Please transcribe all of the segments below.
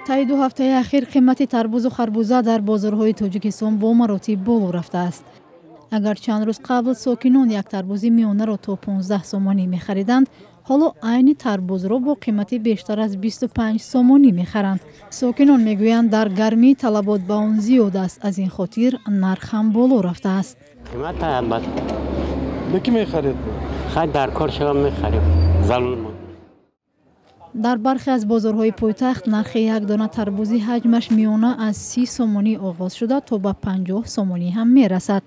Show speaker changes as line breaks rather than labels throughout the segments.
Таи 2 ҳафтаи ахир қимати тарбузу харбуза дар бозорҳои Тоҷикистон бо маротиб боло рафтааст. Агар чанд рӯз қабл сокинон як тарбузи миёнаро то 15 сомонӣ мехариданд, ҳоло айни тарбузро бо қимати бештар аз 25 сомонӣ мехаранд. Сокинон мегӯянд, дар гармӣ талабот ба он зиёд аст, аз ин хотир нарх ҳам боло рафтааст.
Ба ки мехаред?
Хай, дар кор шава мехарем. Залул.
Дар бархе аз бозорҳои пойтахт нархи як дона тарбузи ҳаҷмаш миёна аз 30 сомонӣ оғоз шуда, то ба 50 сомонӣ ҳам мерасад.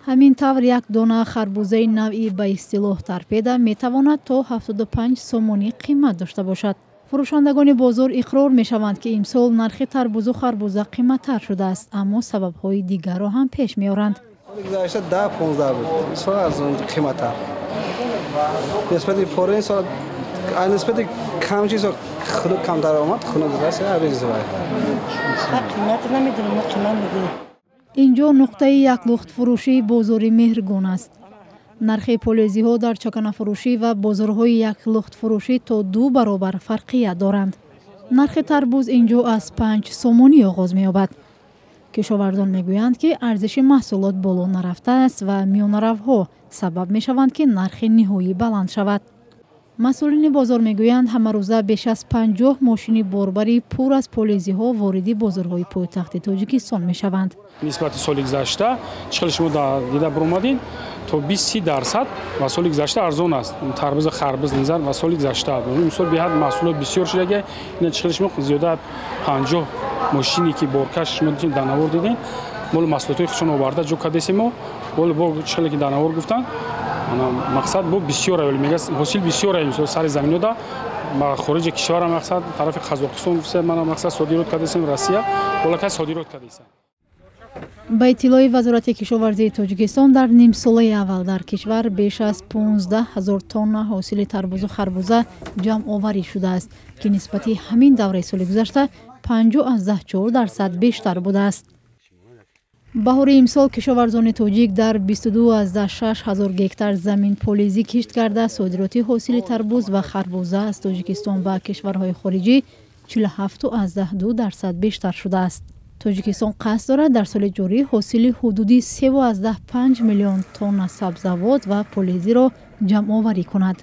Ҳамин тавр, як дона харбузаи навъи ба истилоҳ торпеда метавонад то 75 сомонӣ қимат дошта бошад. Фурӯшандагони бозор иқрор мешаванд, ки имсол нархи тарбузу харбуза қиматтар шудааст, аммо сабабҳои дигарро ҳам пеш меоранд.
Соли гузашта 10-15 буд, сол арзон, қиматтар нисбати пораи сол, нисбати кам чиз хунук, камтар омад, хунук аст.
Қимат намедонам, қимат мегӯям.
Инҷо нуқтаи яклухтфурӯшии бозори Меҳргон аст. Нархи полезиҳо дар чаканафурӯшӣ ва бозорҳои яклухтфурӯшӣ то 2 баробар фарқият доранд. Нархи тарбуз инҷо аз 5 сомонӣ оғоз меёбад. Кишоварзон мегӯянд, ки арзиши маҳсулот боло нарафтааст ва миёнаравҳо сабаб мешаванд, ки нархи ниҳоӣ баланд шавад. Масъулини бозор мегӯянд, ҳамарӯза беш аз 50 мошини борбарӣ пур аз полезиҳо вориди бозорҳои пойтахти Тоҷикистон мешаванд.
Нисбати соли гузашта, чӣ хеле шумо дида баромадин, то 20-30% ва соли гузашта арзон аст. Тарбузу харбуз низар ва соли гузашта. Имсол беҳад маҳсулот бисёр шудага. Ина чӣ хеле шумо зиёда 50 мошине ки боркаш шумо дар навор дидем, мол маҳсулотҳои худшон оварда ҷо кардесем мо. Вол бо чӣ хеле ки дар навор гуфтанд, мақсад бо бисёр мега, ҳосил бисёр имсол сари заминода ба хориҷи кишвара, мақсад тарафи Қазоқистон мана мақсад содирот кардесем, Россия болакай содирот кардесем.
Ба иттилои Вазорати кишоварзии Тоҷикистон, дар нимсолаи аввал дар кишвар беш аз 15 ҳазор тонна ҳосили тарбузу харбуза ҷамъоварӣ шудааст, ки нисбати ҳамин давраи соли гузашта 5,4% бештар будааст. Баҳори имсол кишоварзони тоҷик дар 22,6 ҳазор гектар замин полезӣ кишт карда, содироти ҳосили тарбуз ва харбуза аз Тоҷикистон ба кишварҳои хориҷӣ 47,2% бештар шудааст. Тоҷикистон қасд дорад дар соли ҷорӣ ҳосили ҳудуди 3,5 миллион тонна сабзавот ва полезиро ҷамъоварӣ кунад.